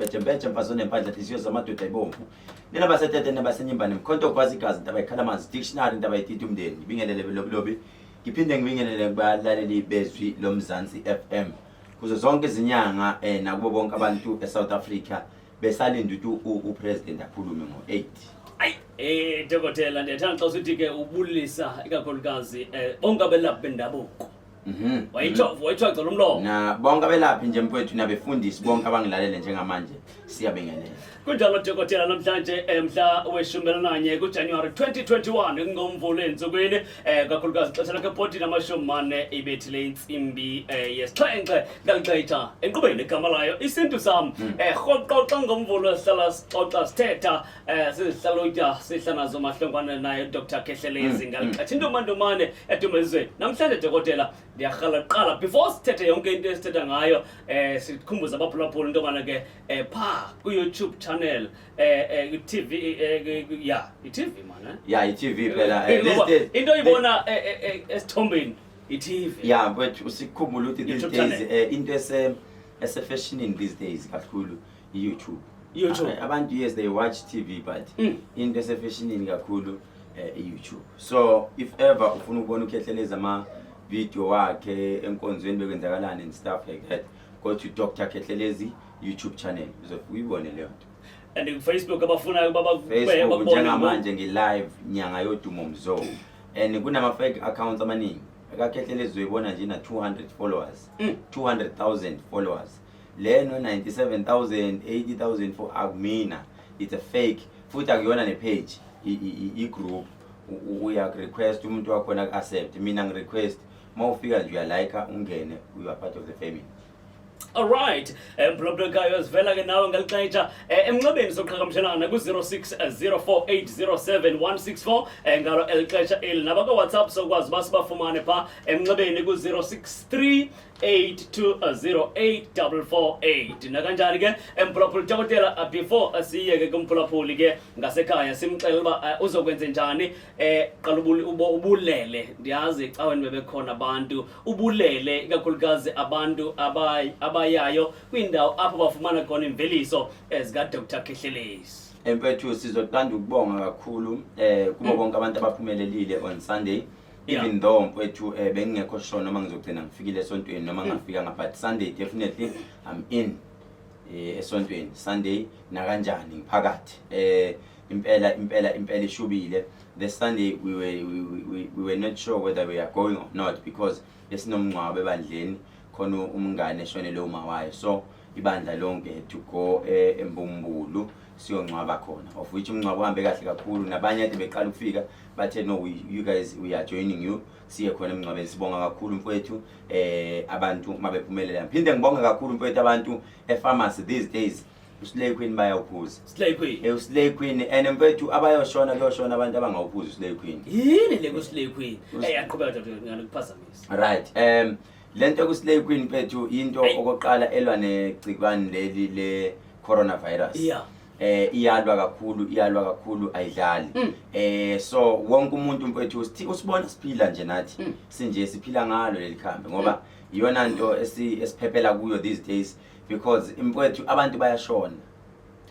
Bejembeje mfazi onempandla nhliziyo zamadoda ibomvu. Nina basetete nabasenyimbane mkhonto ogwazi igazi intaba ikhala amanzi dictionary intaba ititi umndeni ngibingelele belobilobi ngiphinde ngibingelele kubalaleli bezwi lomzansi FM kuzo zonke izinyanga eh nakubo bonke abantu eSouth Africa besalinda ukuthi upresident akhulume ngo-8. Ayi eh dokotela ndiyathanda xa usithi ke ubulisa ikakhulukazi eh bonke abelaphi bendabuko. Wayitsho wayitsho gcela umlomo. Na bonke abelaphi nje mfowethu nabefundisi bonke abangilalele njengamanje siyabingelela. Kunjalo dokotela namhlanje eh, mhla weshumi elinanye kuJanuwari 2021 ngomvulo entsukwini eh kakhulukazi ixesha lakhe ebhodini 40 ibethile intsimbi eh, yesixhenxe ngalixesha enkqubeni igama layo isintu sam eh rhoqo xa ngomvulo sihlala sixoxa sithetha eh sizihlalutya sihla nazo mahlongwane naye Dr Khehlelezi ngalixesha intomantomane edumezweni namhlanje dokotela ndiyarhala kuqala before sithethe yonke into esithetha ngayo eh sikhumbuza abaphulaphula into yobana ke eh pha ku-YouTube channel eh eh ku-TV eh ya i-TV man eh Ya i-TV phela eh, these Ngoba days into oyibona eh, eh, eh, esithombeni i-TV. Ya mfowethu usikhumbula ukuthi these YouTube days channel. eh, into ese esefashionini these days kakhulu i-YouTube. YouTube. Abantu yes they watch TV but into esefashionini kakhulu eh, i-YouTube. So if ever ufuna ukubona uKhehlelezi ama video wakhe enkonzweni bekwenzakalani and stuff like that go to Dr Khehlelezi YouTube channel uzofika uyibone leyo nto. And ku-Facebook abafunayo ukuba Facebook bakubone njengamanje ngi-live nyanga yodumo mzo and kunama-fake accounts amaningi akaKhehlelezi uzoyibona nje na 200 followers 200,000 followers leno 97,000 80,000 for akumina it's a fake futhi akuyona ne-page i-group uya-request umuntu wakhona aku-accept mina ngi-request uma ufika nje uyalike ungene you are part of the family. Alright, mphulaphulekayo sivela ke nawe ngelixesha emnxebeni soqhagamshelana ku-0604807164 ngalo eli xesha eli nabakwa-WhatsApp sokwazi uba sibafumane pha emnxebeni ku-063 8208448 nakanjani ke emphulaphuli dokotela before siye ke kumphulaphuli ke ngasekhaya simxelele uba uzokwenze njani eh qala ubulele ndiyazi ecaweni bebekhona abantu ubulele ikakhulukazi abantu abayayo kwiindawo apho bafumana khona imveliso zika-Dr Khehlelezi. Mfethu sizoqanda ukubonga kakhulu kubo bonke abantu abaphumelelile on Sunday even though mfethu bengingekho sure noma ngizogcina ngifikile esontweni noma ngingafika but Sunday definitely I'm in esontweni Sunday nakanjani ngiphakathi impela impela impela ishubile the Sunday we were not sure whether we are going or not because besinomngcwabo ebandleni khona umngane eshonele uma wayo so ibandla lonke had to go eMbumbulu siyongcwaba khona of which umngcwabo uhambe kahle kakhulu nabanye ade beqala ukufika bathe no you guys we are joining you siye khona emngcwabeni sibonga kakhulu mfowethu abantu mabephumelela ngiphinde ngibonge kakhulu mfowethu abantu e-pharmacy these days uSlay Queen bayawuphuza. Slay Queen. uSlay Queen and mfethu abayoshona kuyoshona abantu abangawuphuzi uSlay Queen. Yini le ku-Slay Queen? Yaqhubeka dr ngalokuphazamisa. Right lento ku-Slay Queen mfethu into Hey. okokuqala elwa negciwane leli le coronavirus. Iyalwa kakhulu iyalwa kakhulu ayidlali. So wonke umuntu mfethu usibona siphila nje nathi sinje siphila ngalo leli khambi ngoba iyona nto esiphephela kuyo these days because mfethu abantu bayashona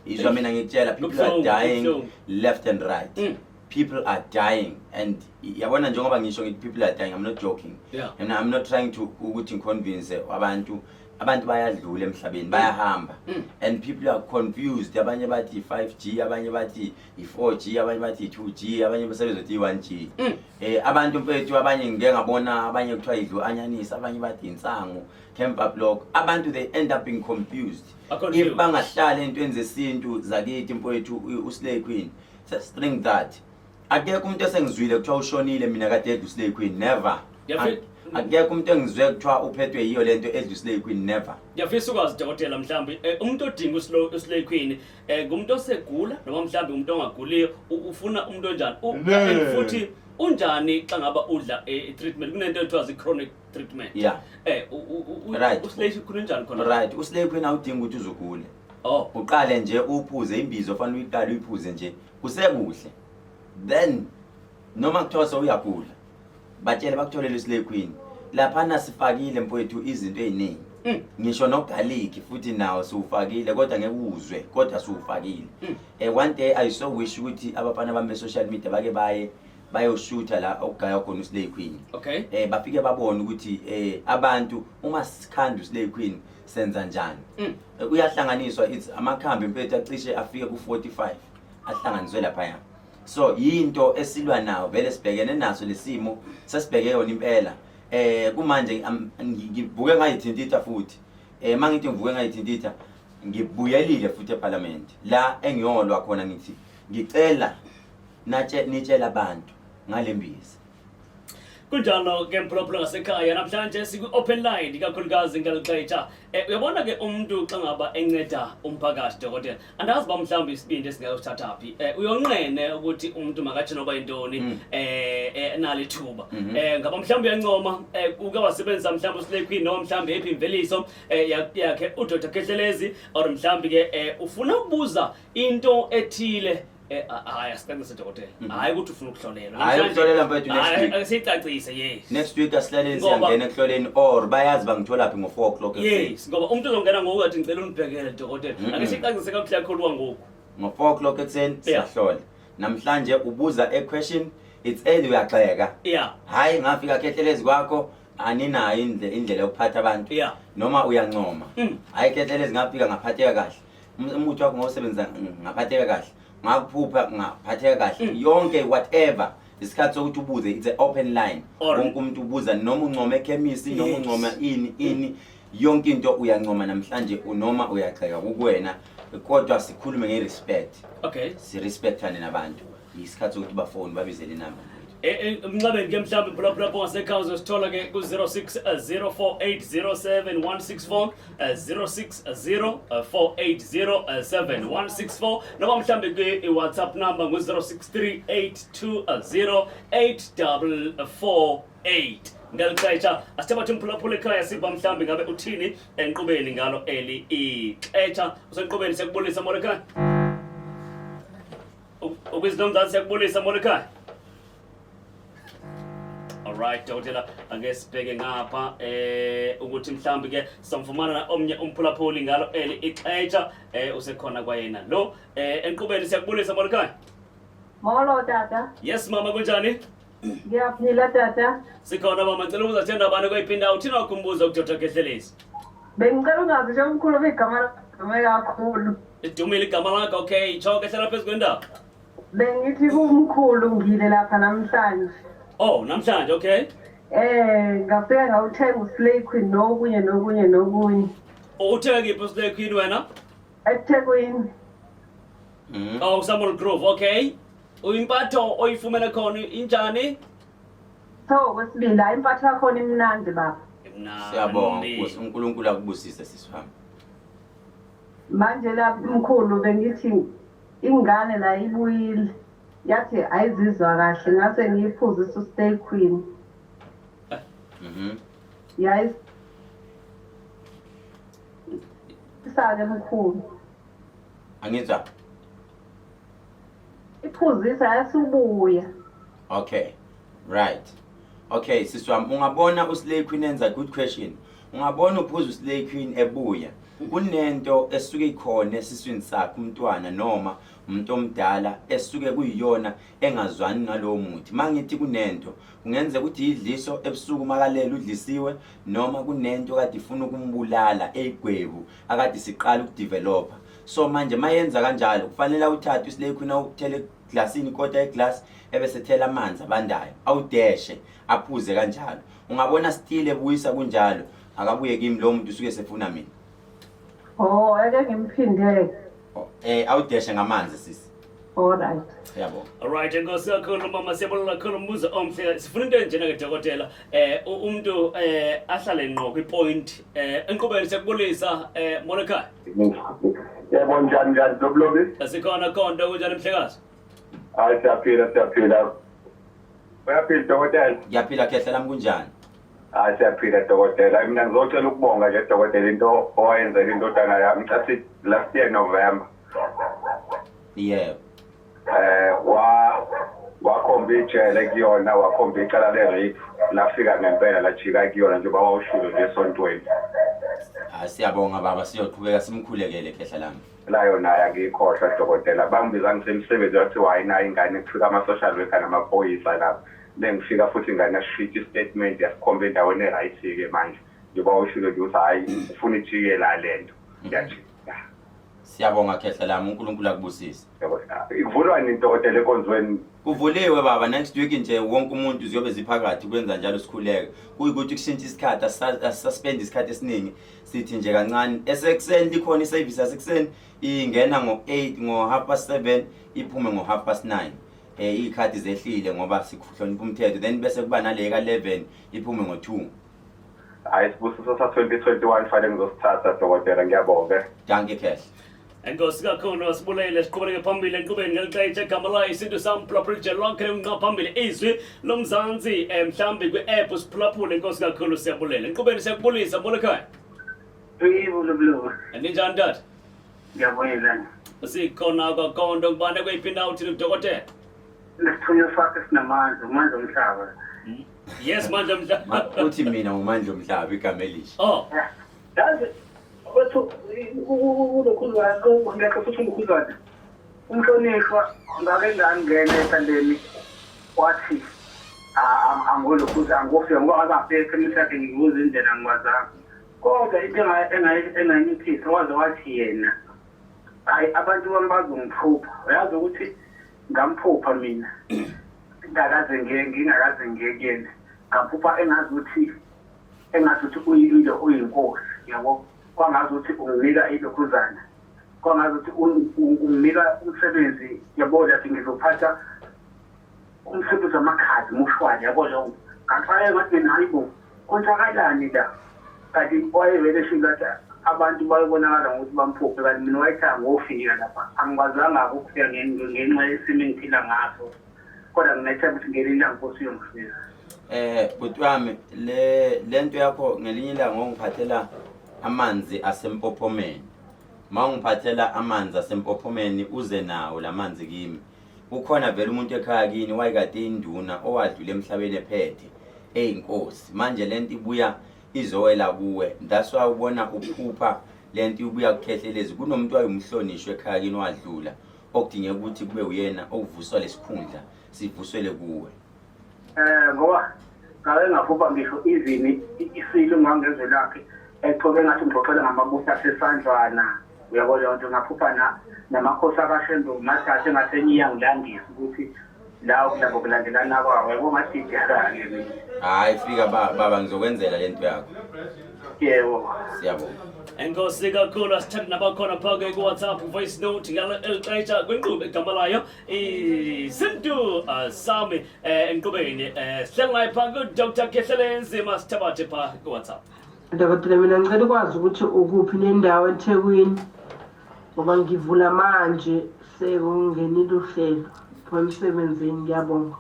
izwa mina ngikutshela people are Kubuhlungu, dying kubuhlungu. left and right. People are dying and yabona njengoba ngisho ngithi people are dying I'm not joking and I'm not trying to ukuthi ngiconvince abantu abantu bayadlula emhlabeni bayahamba and people are confused abanye bathi 5G abanye bathi i4G abanye bathi i2G abanye basebezothi i1G. Abantu mfethu abanye ngike ngabona abanye kuthiwa idlu anyanisi abanye bathi insangu camphor block abantu they end up being confused. Are confused. If bangahlala entweni zesintu zakithi mfowethu uSlay Queen just drink that akekho umuntu esengizwile kuthiwa ushonile mina kade edla uSlay Queen never. Akekho umuntu engizwe kuthiwa uphethwe yiyo lento edla uSlay Queen never. Ngiyafisa ukwazi dokotela mhlawumbe umuntu odinga uSlay Queen ngumuntu osegula noma mhlawumbe umuntu ongaguliyo ufuna umuntu onjani and futhi unjani xa ngaba udla i-treatment kunento ethiwa zi-chronic treatment uSlay Queen unjani khona? Right uSlay Queen awudingi ukuthi uzugule. Uqale nje uphuze imbizo ofanele uyiqale uyiphuze nje kusekuhle then noma kuthiwa sewuyagula batshele bakutholele uSlay Queen laphana sifakile mfowethu izinto eziningi. Ngisho nogarlic futhi nawo siwufakile, kodwa ngeke uzwe, kodwa siwufakile. One day I so wish ukuthi abafana bami be-social media bake baye bayoshutha la okugaya khona uSlay Queen. Bafike babone ukuthi abantu uma sikhanda uSlay Queen senza njani. Uyahlanganiswa, it's amakhambi mfethu acishe afike ku-45 ahlanganiswe laphaya. So yinto esilwa nayo vele, sibhekene naso lesimo, sesibheke yona impela. Kumanje ngivuke ngayithintitha futhi. Mangithi ngivuke ngayithintitha, ngibuyelile futhi eParliament la engiyolwa khona, ngithi ngicela natshe nitshela abantu ngalembiza. Kunjalo ke, mphulaphula ngasekhaya, namhlanje sikwi-open line ikakhulukazi ngelixesha. Uyabona ke, umuntu xa ngaba enceda umphakathi, dokotela, andazi uba mhlawumbi isibindi esingekosithatha phi, uyonqene ukuthi umuntu makatsho noba yintoni. Nalo ithuba. Ngaba mhlawumbi uyancoma, uke wasebenzisa mhlawumbi uSlay Queen noma mhlawumbi eyiphi imveliso yakhe uDr Khehlelezi, or mhlawumbi ke ufuna ukubuza into ethile. Hayi, asicacise, dokotela. Hayi ukuthi ufuna ukuhlolelwa. Hhayi, Namhlanje- ukuhlolela, mfethu, next Hhayi, week. ake siyicacise, yes. Next week asilaleni. Ngoba- Siyangena ekuhloleni or bayazi bangitholaphi ngo-4 o'clock ekuseni. Yes, ngoba umuntu uzongena ngoku athi ngicela undibhekele, dokotela. Ake siyicacise kakuhle kakhulu kwangoku. Ngo-4 o'clock ekuseni siyahlola. Namhlanje ubuza a question, it's either uyagxeka, hhayi ngafika Khehlelezi kwakho aninayo indlela yokuphatha abantu, noma uyancoma, hhayi Khehlelezi ngafika ngaphatheka kahle. Umuthi wakho ngawusebenzisa, ngaphatheka kahle, ngakuphupha ngaphatheka kahle. Yonke whatever, isikhathi sokuthi ubuze, it's an open line. Wonke umuntu ubuza, noma uncoma ekhemisi, noma uncoma ini ini, yonke into uyancoma namhlanje noma uyagxeka, kukuwena, kodwa sikhulume nge-respect. Sirespectane nabantu. Isikhathi sokuthi bafoni babizele inamba. Emnxebeni ke mhlawumbe, mphulaphula ngasekhaya, uzosithola ke ku-06 04807164, 060 4807164, noma mhlawumbe kwi-WhatsApp number ngu-063 820 8448. Ngeli xesha asithe bathi umphulaphula ekhaya, siva mhlawumbi ngabe uthini enkqubeni ngalo eli ixesha. Usenkqubeni, siyakubulisa, molo ekhaya. Ukwizinomzantsi, siyakubulisa, molo ekhaya. Alright, dokotela, ake sibheke ngapha ukuthi mhlawumbi ke samfumana na omnye umphulaphuli ngalo eli ixesha. Usekhona kwayena lo. Enkqubeni, siyakubulisa, molo ekhaya. Molo, tata. Yes mama, kunjani? Ngiyaphila, tata. Sikhona mama, ngicela ukuzathenda bani kweyiphi indawo, uthini wakhumbuza kuDr Khehlelezi? Bengicela ungazi nje umkhulu igama ladume kakhulu. Lidumile igama lakho, okay, tsho ke, hlala phezu kwendawo. Bengithi kumkhulu ngile lapha namhlanje. Oh, namhlanje, okay. Ngafika ngawuthenga uSlay Queen nokunye nokunye nokunye. Uthenga kiphi uSlay Queen wena? EThekwini. Oh, Samuel Grove, okay. Uyimpatho oyifumene khona injani? So kwesibili, hayi, impatho yakhona imnandi, baba. Imnandi. Siyabonga Nkosi, uNkulunkulu akubusise, sisi wami. Manje la mkhulu bengithi ingane la ibuyile. Yathi ayizizwa kahle, ngase ngiyiphuzisa uSlay Queen. Yayi sake mkhulu. Angizwa. Iphuzisa yasubuya. Okay, right, okay sisi wami, ungabona uSlay Queen enza, good question, ungabona uphuza uSlay Queen ebuya, kunento esuke ikhona esiswini sakhe umntwana noma umuntu omdala esuke kuyiyona engazwani nalowo muthi. Mangithi kunento, kungenzeka ukuthi idliso ebusuku makalele udlisiwe, noma kunento kade ifuna ukumbulala eyigwebu akade siqala ukudevelopa. So manje mayenza kanjalo, kufanele awuthathe uSlay Queen, awuthele eglasini, ikota yeglass, ebese thela amanzi abandayo, awudeshe, aphuze kanjalo. Ungabona still ebuyisa kunjalo, akabuye kimi lo muntu, usuke sefuna mina. Oh, ake ngimphindeke. Oh, awudeshe ngamanzi, sisi. All right. Siyabonga. Alright, enkosi kakhulu mama, siyabonga kakhulu, umbuzo omhle. Sifuna into enjena ke, dokotela. Umuntu ahlale ngqo kwipoint. Enkqubeni, siyakubulisa, molo ekhaya. Yebo, njani njani, Lobulobi? Sikhona khonto, kunjani mhlekazi? Hayi, siyaphila, siyaphila. Uyaphila, dokotela? Ngiyaphila, khehla lami, kunjani? Hayi, siyaphila, dokotela. Mina ngizocela ukubonga nje, dokotela, into owayenzela indodana yami cathi last year November. Wa wakhomba ijele kuyona, wakhomba icala le-rape, lafika ngempela lajika kuyona njengoba wawushilo nje esontweni. Ah, siyabonga baba, siyoqhubeka simkhulekele khehla lami. Layo naye angiyikhohlwa dokotela. Bangibiza ngisemsebenzi, wathiwa hayi nayo ingane, kufika ama-social worker namaphoyisa lapha. Bengifika futhi ingane yasishintsha i-statement, yasikhomba endaweni e-right-ke manje. Njengoba ushilo nje ukuthi hhayi ufuna ijike la le nto. Ngiyajika. Siyabonga khehla lami, uNkulunkulu akubusise. Yabo, kuvulwa nini dokotela enkonzweni? Kuvuliwe baba, next week nje wonke umuntu ziyobe ziphakathi kwenza njalo sikhuleka. Kuyikuthi kushintsha isikhathi, asisuspend isikhathi esiningi, sithi nje kancane. Esekuseni likhona iservice yasekuseni ingena ngo-8 ngo-half past 7 iphume ngo-half past 9. Iy'khathi zehlile ngoba sihlonipha umthetho, then bese kuba nale ka-11 iphume ngo-2. Hhayi, isibusiso sa-2021 fanele ngizosithatha dokotela, ngiyabonga. Dankie khehla. Enkosi kakhulu, sibulele, siqhubeleke phambili enkqubeni ngeli xesha. Igama layo isintu sam, phulaphula ijelo lonke unqa phambili Izwi Lomzantsi, mhlawumbi kwi-app siphulaphule. Enkosi kakhulu, siyabulela enkqubeni, siyakubulisa mbona ekhaya. Yebo, Loblobo. Ninjani tata? Ngiyabonga. Sikhona kwakonto kubane kweyiphi indawo thina udokotela? Nesithunywa sakhe sinamandla, umandla omhlaba. Yes, mandla Ma- omhlaba. Uthi mina ngumandla omhlaba, igama elisha. Oh. Yazi wethu ulokhuzana, ngekho futhi umkhuzana. Umhlonishwa ngake ngangena ethandeni wathi angolokhuza angofika ngoba ngaze ngafika ekhemisi yakhe ngibuza indlela angikwazanga. Kodwa into engayinciphisa waze wathi yena hayi abantu bami bazongiphupha. Uyazi ukuthi ngamphupha mina ngingakaze ngiye ngingakaze ngiye kuyena. Ngaphupha engazi ukuthi engazi ukuthi uyilo uyinkosi yabo, kwangazi ukuthi unginika ilokhuzana, kwangazi ukuthi unginika umsebenzi yabo, lathi ngizophatha umsebenzi wamakhadi mushwali yabo leyo. Ngaqale ngathi mina hayi bo, kwenzakalani la? Kanti wayevele eshilo athi abantu bayobonakala ngokuthi bamphuphe, kanti mina wayethi angofika lapha, angikwazanga ukufika ngenxa yesimo engiphila ngaso, kodwa nginethemba ukuthi ngelinye ilanga Nkosi uyongisiza. Bhuti wami, le lento yakho ngelinye ilanga ongiphathela amanzi asempophomeni. Mawungiphathela amanzi asempophomeni uze nawo lamanzi kimi. Ukhona vele umuntu ekhaya kini wayekade induna owadlula emhlabeni ephethe eyinkosi. Manje lento ibuya izowela kuwe. That's why ubona uphupha lento ibuya kukhehlelezi. Kunomuntu wayumhlonishwa ekhaya kini wadlula okudingeka ukuthi kube uyena okuvuswa lesikhundla sivuswele kuwe. Ngoba ngake ngaphupha ngisho even isilo ngangezwe lakhe ethoke ngathi ngixoxela ngamabutho asesandlwana uyabo leyo nto. Ngaphupha namakhosi akashembe umathatha engathi enye iyangilandisa ukuthi la kulabo kulandelana kwawo yabo, ngadideka-ke mina. Hayi fika baba, ngizokwenzela lento yakho. Yebo. Siyabonga. Enkosi kakhulu, asithande nabakhona phake ku-WhatsApp voice note ngalo eli xesha kwinkqubo egama layo Isintu Sami, enkqubeni sihleli naye phaa kuDr Khehlelezi. Masithabathe phaa ku-WhatsApp. Dokotela, mina ngicela ukwazi ukuthi ukuphi nendawo eThekwini ngoba ngivula manje sekungenile uhlelo phuma emsebenzini. Ngiyabonga.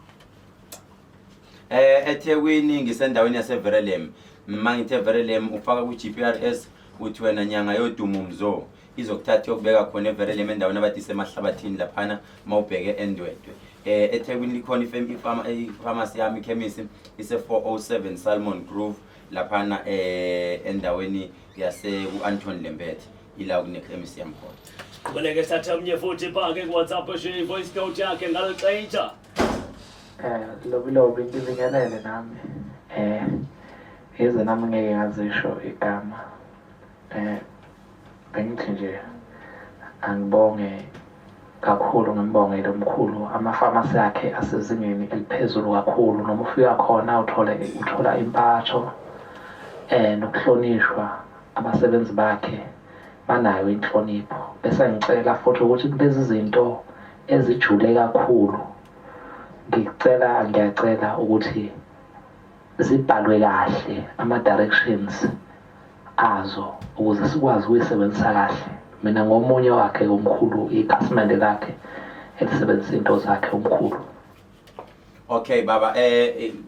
eThekwini ngisendaweni yaseVerelem. Mangithe Verelem ufaka ku GPRS uthi wena nyanga yodumo mzo izokuthatha yokubeka khona eVerelem, endaweni abathi isemahlabathini laphana mawubheke eNdwedwe. eThekwini likhona ifamasi yami, ikhemisi ise 407 Salmon Grove laphana endaweni yase ku-Anton Lembethe, ila kunekhemisi yami khona. Siqhubeleke sithathe omnye futhi phake ku-WhatsApp eshiye i-voice note yakhe ngalo xesha. Lobi lobi, ngibingelele nami. Yize nami ngeke ngazisho igama. Bengithi nje angibonge kakhulu, ngimbongele umkhulu, amafamasi akhe asezingeni eliphezulu kakhulu. Noma ufika khona uthole uthola impatho nokuhlonishwa, abasebenzi bakhe banayo inhlonipho. Bese ngicela futhi ukuthi kulezi zinto ezijule kakhulu, ngicela ngiyacela ukuthi zibhalwe kahle ama-directions azo ukuze sikwazi ukuyisebenzisa kahle. Mina ngomunye wakhe umkhulu, ikhasimende lakhe elisebenzisa into zakhe umkhulu. Okay baba,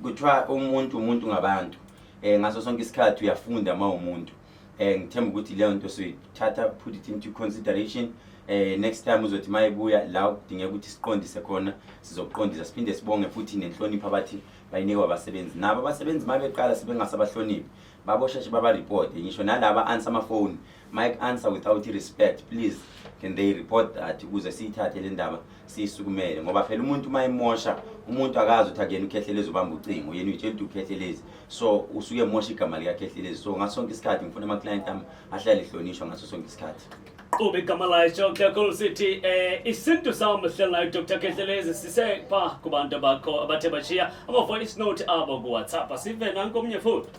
kuthiwa umuntu ngabantu. Ngaso sonke isikhathi uyafunda uma umuntu. Ngithemba ukuthi leyo nto soyithatha, put it into consideration. Next time uzothi mayibuya la kudingeka ukuthi siqondise khona, sizokuqondisa. Siphinde sibonge futhi nenhlonipho abathi bayinikwa abasebenzi. Nabo abasebenzi mabeqala sebengasabahloniphi. Babosheshe baba-reporte ngisho nalaba answer amafoni mike answer without respect, please can they report that ukuze siyithathe le ndaba siyisukumele, ngoba phela umuntu uma emosha umuntu akazi ukuthi akuyena uKhehlelezi ubamba ucingo, yena uyitshela ukuthi uKhehlelezi, so usuke emosha igama likaKhehlelezi. So ngaso sonke isikhathi ngifuna ama-client ami ahlale ehlonishwa ngaso sonke isikhathi. Qhuba igama layo kakhulu sithi isintu sami sihleli nayo Dr Khehlelezi, sise pha kubantu abakho abathe bashiya ama-voice note abo ku-WhatsApp. Asive nanko omnye futhi.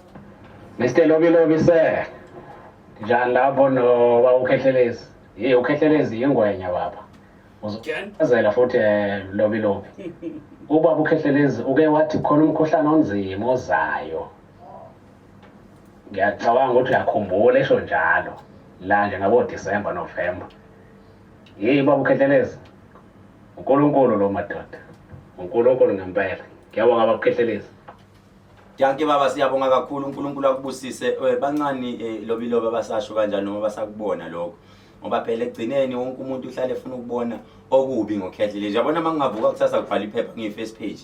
Mr Lobi Lobi sir. Njani lapho no baba uKhehlelezi? Hey, uKhehlelezi yingwenya baba. Uzozela futhi Lobi Lobi. Ubaba uKhehlelezi uke wathi khona umkhuhlane onzima ozayo. Ngiyacabanga ukuthi uyakhumbula esho njalo. La nje ngabo December, November. Hey baba uKhehlelezi. uNkulunkulu lo madoda. uNkulunkulu ngempela. Ngiyabonga baba uKhehlelezi. Dankie baba, siyabonga kakhulu, uNkulunkulu akubusise. Bancane Lobi Lobi abasasho kanjalo noma basakubona lokho. Ngoba phela ekugcineni wonke umuntu uhlale efuna ukubona okubi ngoKhehlelezi. Uyabona uma ngingavuka kusasa kubhala iphepha ngiyi-first page,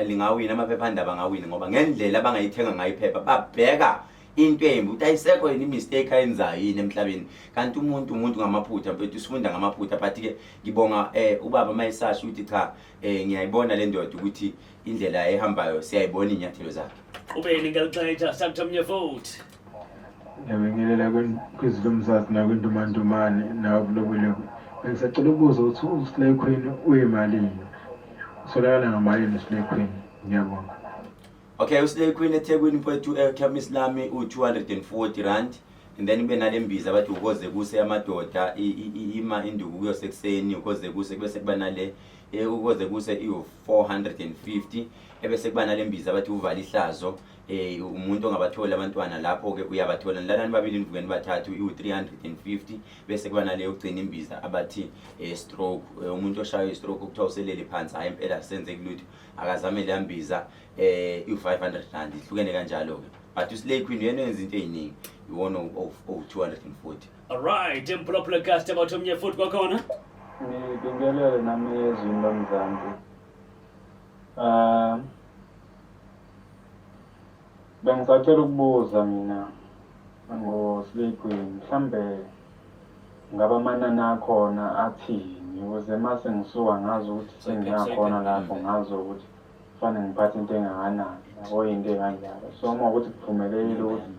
lingawina amaphephandaba, angawina ngoba ngendlela abangayithenga ngayo iphepha babheka into embi ukuthi ayisekho yini i-mistake ayenzayo yini emhlabeni, kanti umuntu ngamaphutha mfethu, sifunda ngamaphutha. But-ke ngibonga ubaba uma esasho ukuthi cha, ngiyayibona le ndoda ukuthi indlela ehambayo siyayibona iy'nyathelo zakhe. Qhubeni ngelixesha sakuthi omnye futhi. Ngiyabingelela kwizwi lomzazi nakwindumantumane nawe bulobulobu. Bengisacela ukubuza ukuthi uSlay Queen uyimalini? Utholakala ngamalini uSlay Queen? Ngiyabonga. Okay, uSlay Queen eThekwini mfowethu ekhemisi lami u-240 rand, and then kube nale mbiza abathi ukoze kuse amadoda, ima induku kuyosekuseni ukoze kuse, bese kuba nale ukoze kuse iwu-450, ebese kuba nale mbiza abathi uvala ihlazo, umuntu ongabatholi abantwana lapho ke uyabathola nilalani babili nivukeni bathathu, iwu-350, bese kuba nale yokugcina imbiza abathi stroke, umuntu oshayo i-stroke okuthiwa uselele phansi, hhayi impela senzeki lutho, akazame leya mbiza, iwu-500 rand, ihlukene kanjalo-ke. But uSlay Queen uyena oyenza into ey'ningi, iwona owu-240. Alright, mphulaphula cast abathi omnye futhi kwakhona. Ngibingelele nami ezwini lomzansi. Bengisacela ukubuza mina ngo-Slay Queen, mhlambe ngabe amanani akhona athini ukuze mase ngisuka ngazi ukuthi sengiyakhona lapho, ngazi ukuthi kufanele ngiphathe into engakanani, yabo, into ey'kanjalo. So uma ukuthi kuvumelekile ukuthi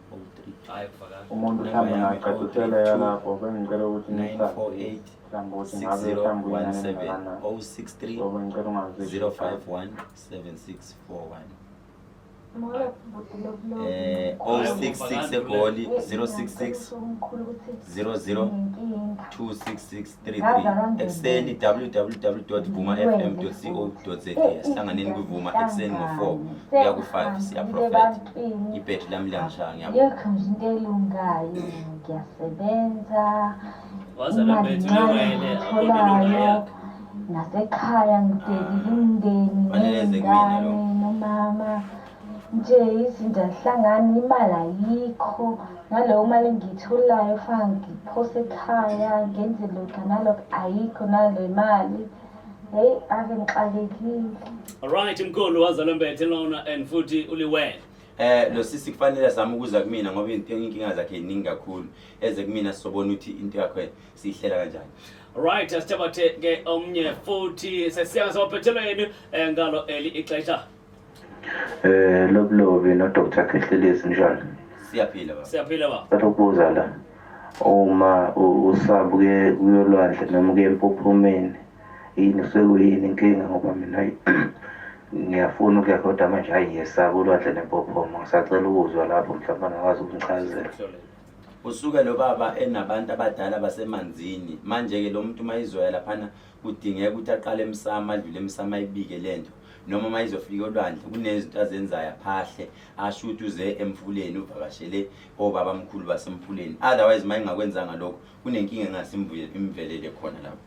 umuntu mhlawumbe angacaciseleka lapho, bengicela ukuthi 948 mhlawumbe ukuthi ngabe mhlawumbe uyinani 6017 engakanani. 063 So bengicela ungazisho. 051 7641. Molo bhuti Lobulobu. 066 eGoli, 066 Omkhulu ukuthi 00 nginenkinga. 26633. Ekuseni www.vumafm.co.za. Sihlanganeni kuvuma ekuseni ngo-4 kuya ku-5, siyaprofetha. Ibhetri lami liyangishaya, ngiyabonga. Yekho nje into elungayo, ngiyasebenza. Wazala Imali bethu incane lewele, engiyitholayo. Nasekhaya ngibhekile umndeni Fanele eze kumina ney'ngane lo. nomama. Nje izinto azihlangani, imali ayikho. Naleyo mali engiyitholayo fana ngiphose ekhaya ngenze lokhu nalokhu, ayikho nale mali. Hheyi, ave ngixakekile. Alright, mkhulu wazalwa mbethe lona and futhi uliwele. Lo sisi kufanele azame ukuza kumina ngoba into inkinga zakhe iningi kakhulu. Eze kumina sizobona ukuthi into yakhe siyihlela kanjani. Right, asithabathe ke omnye futhi sesiya samaphethelweni ngalo eli ixesha. Lobulobi no Dr. Khehlelezi, njani? Siyaphila baba. Siyaphila baba. Ngicela ukubuza la, uma usaba ukuye kuyolwandle noma ukuye empophomeni, yini sekuyini inkinga? Ngoba mina hayi, ngiyafuna ukuya kodwa manje hayi ngiyesaba ulwandle nempophoma. Ngisacela ukuzwa lapho, mhlawumbe angakwazi ukungichazela. Usuke lo baba enabantu abadala basemanzini, manje-ke lo muntu uma izoya laphana kudingeka ukuthi aqale emsamo, adlule emsamo, ayibike lento, noma uma izofika olwandle kunezinto azenzayo, aphahle, asho ukuthi uze emfuleni, uvakashele obaba mkhulu basemfuleni. Otherwise uma engakwenzanga lokho kunenkinga engase imvelele khona lapho.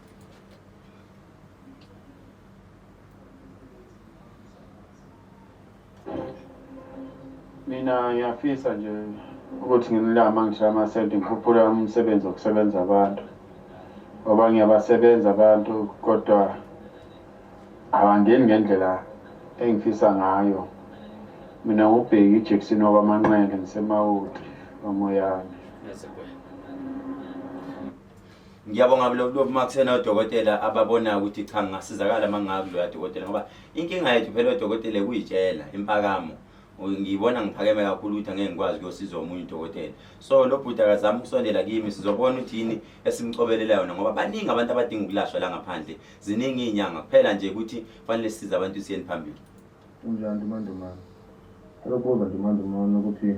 Mina ngiyafisa nje ukuthi ngilama ngisho amasenti ngikhuphule umsebenzi wokusebenza abantu, ngoba ngiyabasebenza abantu kodwa abangeni ngendlela engifisa ngayo. Mina nguBheki Jackson wakwaManqele ngiseMawoti kwaMoyane. Ngiyabonga kulobu uma kusena odokotela ababonayo ukuthi cha ngingasizakala uma ngingakuloya dokotela ngoba inkinga yethu phela odokotela kuyitshela impakamo ngiyibona ngiphakeme kakhulu ukuthi angeke ngikwazi kuyosiza omunye udokotela so lo bhuti akazama ukusondela kimi sizobona ukuthi yini esimcobelela yona ngoba baningi abantu abadinga ukulashwa la ngaphandle ziningi iy'nyanga kuphela nje ukuthi kufanele sisize abantu siyeni phambili Unjani Ntumandumane? Cela ukubuza Ntumandumane ukuthi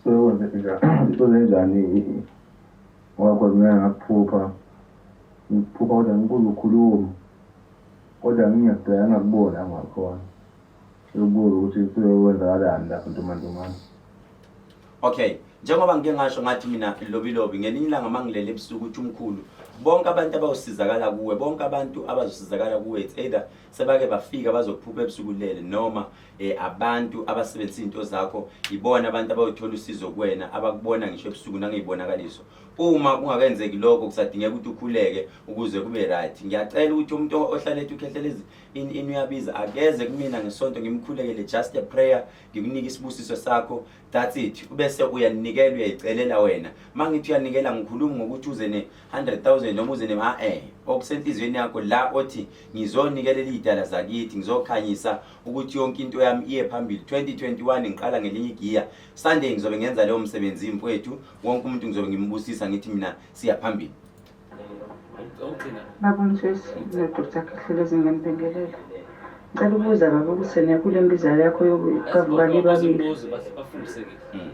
sekwenze njani kwenze njani ngoba cause ngeke ngakuphupha ngikuphupha kodwa ngikuze ukhuluma kodwa ngingakubheka ngingakuboni angakhona. Cela ukubuza ukuthi kwenzakalani lapho Ntumandumane. Okay, njengoba ngike ngasho ngathi mina lobilobi ngelinye ilanga mangilele ebusuku uthi umkhulu bonke abantu abawusizakala kuwe bonke abantu abazosizakala kuwe it's either sebake bafika bazokuphupha ebusuku ulele noma eh, abantu abasebenzisa izinto zakho ibona abantu abayothola usizo kuwena abakubona ngisho ebusuku nangeyibonakaliso uma kungakenzeki lokho kusadingeka ukuthi ukhuleke ukuze kube right ngiyacela ukuthi umuntu ohlala ethi ukhehlelezi in in uyabiza akeze kumina ngesonto ngimkhulekele just a prayer ngikunike isibusiso sakho that's it ubese uyanikela uyayicelela wena mangithi uyanikela ngikhuluma ngokuthi uze ne 100000 noma uze ne ah eh okusenhlizweni yakho la othi ngizonikelela izidala zakithi ngizokhanyisa ukuthi yonke into yami iye phambili 2021 ngiqala ngelinye igiya Sunday ngizobe ngenza leyo msebenzi mfowethu wonke umuntu ngizobe ngimbusisa ngithi mina siya phambili Baba uMthwesi noDr Khehlelezi ngiyanibingelela. Ngicela ukubuza baba ukuthi ena kule mbiza yakho yokavukani babili.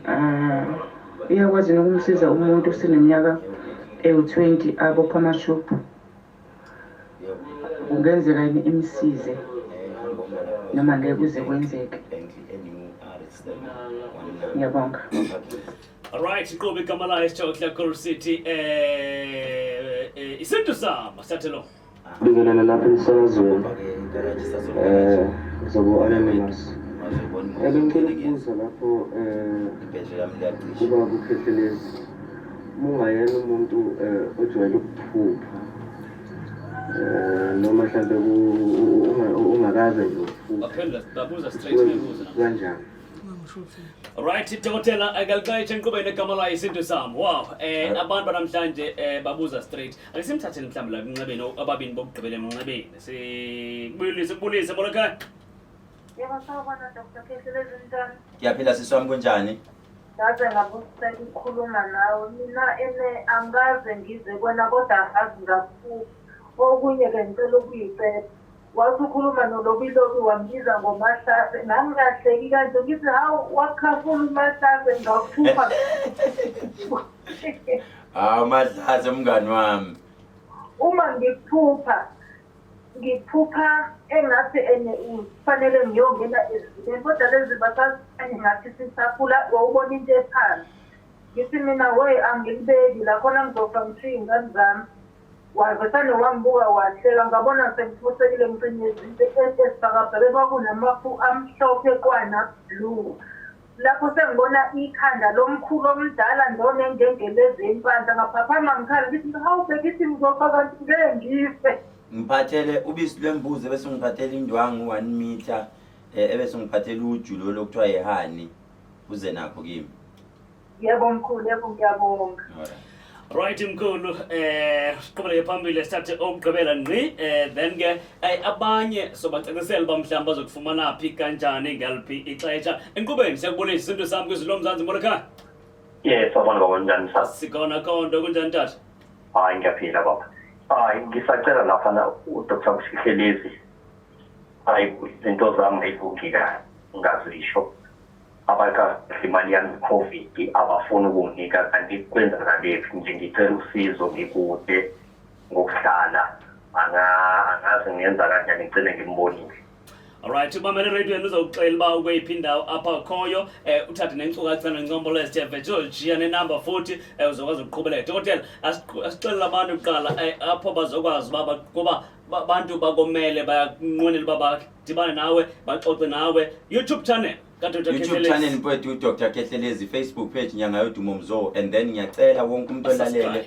Ah, iyakwazi nokumsiza umuntu oseneminyaka ewu-20 abopha amashubhu. Kungenzeka yini imsize noma ngeke kuze kwenzeke? Ngiyabonga. Alright, iqobo igama layo esijokla Gold City eh, eh isintu sama sithathe lo. Bingelela lapha emsakazweni. Eh ngizobe anonymous. Eh bengicela ukubuza lapho eh kuba kukhehlelezi. Uma ungayena umuntu eh ojwayele ukuphupha eh noma mhlambe ungakaze nje uphuphe. Baphendula babuza straight bebuza. Kanjani? Right dokotela akalixesha enkqubeni egama layo isintu sami. Wow, eh abantu namhlanje eh babuza straight. Ake simthatheni mhlawumbe la emnxebeni ababini bokugqibela emnxebeni. Sikubulise kubulise molo ekhaya. Yebo sawubona Dr. Khehlelezi njani? Ngiyaphila sisi wami kunjani? Ngaze ngabuseka ukukhuluma nawe. Mina ene angikaze ngize kwena kodwa angazi ngakuphupha. Okunye-ke ngicela ukuyicela. Wathi ukhuluma nolobilobi wambiza ngoMahlase ngangingahleki kanje ngithi hawu wakhafula uMahlase ngakuphupha. Hawu Mahlase mngani wami. Uma ngikuphupha ngiphupha engathi ene kufanele ngiyongena ezibeni kodwa lezi basazikanye ngathi sisakhula wawubona into ephansi ngithi mina we angilibeki la khona ngizofa ngishiye iy'ngane zami Wavesane wangibuka wahleka ngabona sengiphosekile ngicinyezile esibhakabhakeni kwakunamafu amhlophe kwana blue lapho sengibona ikhanda lomkhulu omdala ndonengengelezi yempandla ngaphaphama ngikhala ngithi hawu bekithi ngizofa kanti ngeke ngife ngiphathele ubisi lwembuzi ebese ngiphathele indwangu 1 meter eh, ebese ngiphathele uju lolu okuthiwa yihani uze nakho kimi Yebo mkhulu, yebo ngiyabonga. Right mkhulu eh siqhubeke phambili sithathe okugqibela ngqi eh then ke eh, abanye sobacacisela uba mhlawumbi bazokufumana phi kanjani ngaliphi ixesha enkqubeni siyakubulisa isintu sami kwizwi lomzantsi molo ekhaya Yes, sawubona baba njani sasa? Sikhona konto kunjani tata? Hayi ngiyaphila baba. Hayi ngisacela lapha na uDr. Mshihlelezi. Hayi izinto zami ngayilungi kahle ngazisho. Abakahle imali yami covid abafuni ukunginika kanti kwenzakalephi nje ngicela usizo ngikude ngokuhlala angazi ngenza kanjani ngigcine ngimbonile. Alright, ubamele eradweni uzokuxela uba ukweyiphi indawo apha khoyo eh uthathe nenkcukacha nencombolo ezithe vetshe nenamba futhi eh uzokwazi ukuqhubeleka. Dokotela, asixelele abantu kuqala eh apho bazokwazi uba kuba abantu bakomele bayanqwenela uba badibane nawe baxoxe nawe YouTube channel. kaDr YouTube channel mfowethu uDr Khehlelezi, Facebook page Nyanga Yodumo Mzo, and then ngiyacela wonke umuntu olalele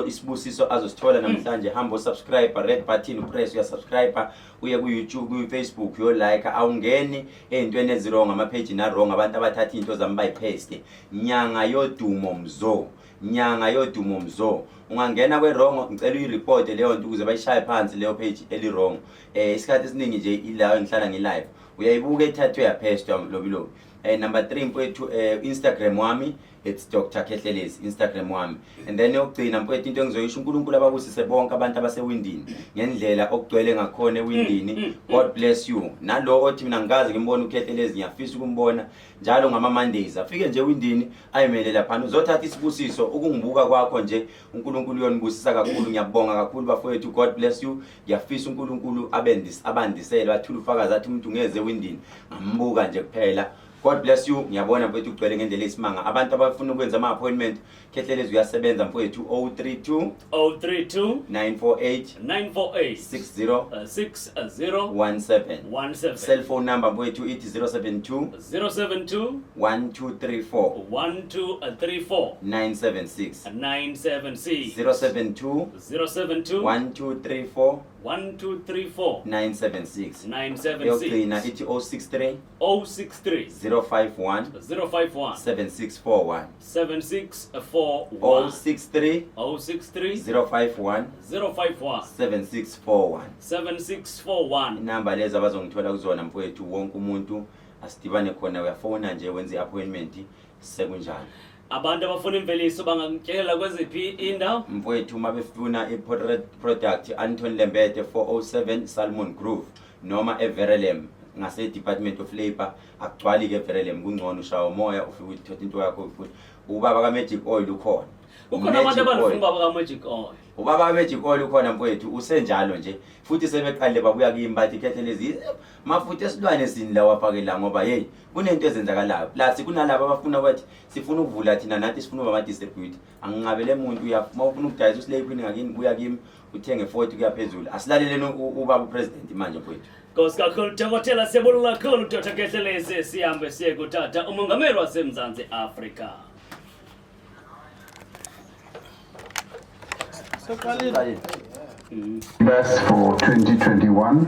isibusiso azosithola namhlanje, hamba usubscribe, red button upress uyasubscribe, uye ku YouTube, ku Facebook uyo like, awungeni ey'ntweni ezi-wrong, ama-page na-wrong, abantu abathatha iy'nto zami bayipaste. Nyanga Yodumo Mzo, Nyanga Yodumo Mzo. Ungangena kwe-wrong, ngicela uyireporte leyo nto ukuze bayishaye phansi leyo page eli-wrong. Isikhathi esiningi nje ila engihlala ngi-live uyayibuka ethathwe yaphestwa lobi lobi. Number 3 mfowethu, Instagram wami, it's Dr Khehlelezi, Instagram wami. And then yokugcina mfowethu, into engizoyisho, uNkulunkulu ababusise bonke abantu abasewindini ngendlela okugcwele ngakhona ewindini. God bless you. Nalo othi mina ngikaze ngimbone uKhehlelezi, ngiyafisa ukumbona njalo ngama Mondays, afike nje ewindini ayimele laphana, uzothatha isibusiso. Ukungibuka kwakho nje, uNkulunkulu uyonibusisa kakhulu. Ngiyabonga kakhulu bafowethu, God bless you. Ngiyafisa uNkulunkulu abandisele bathule ufakazi, athi umuntu ngeze ewindini ngambuka nje kuphela. God bless you. Ngiyabona mfowethu ugcwele ngendlela eyisimanga. Abantu abafuna ukwenza ama-appointment, Khehlelezi uyasebenza mfowethu, 032 032 948 948 60 60 17. 17. Cell phone number mfowethu ithi 072 072 1234 1234 976. 976. 072 072 1234 1234 976. 976. Eyokugcina ithi 063 063 051 051 7641. 7641. 063 063 051 051 7641. 7641. Inamba lezi abazongithola kuzona mfowethu, wonke umuntu asidibane khona, uyafona nje wenze i-appointment, sekunjalo. Abantu abafuna imveliso bangakutyelela kweziphi indawo? Mfowethu, uma befuna i-product, Anton Lembede 407 Salmon Grove noma eVerelem ngase-Department of Labour. Akugcwali-ke eVerelem, kungcono ushaya umoya ufike uthathe into yakho futhi. Ubaba ka-Magic Oil ukhona. Kukhona abantu Magic abanofuna Oil. ubaba ka-Magic Oil. Ubaba ka-Magic Oil ukhona mfowethu, usenjalo nje futhi sebeqalile babuya kimi bathi, Khehlelezi, mafutha esilwane sini lawa afake la, ngoba hey, kunento ezenzakalayo, plus kunalabo abafuna bathi sifuna ukuvula thina, nathi sifuna ukuba ama-distributor. Anginqabele muntu, uma ufuna ukudayisa uSlay Queen ngakini, buya kimi uthenge 40 kuya phezulu. Asilaleleni ubaba upresident manje mfowethu. Nkosi kakhulu dokotela, siyabonga kakhulu Dr Khehlelezi. Sihambe siye kutata umongameli waseMzantsi Afrika. Best for 2021.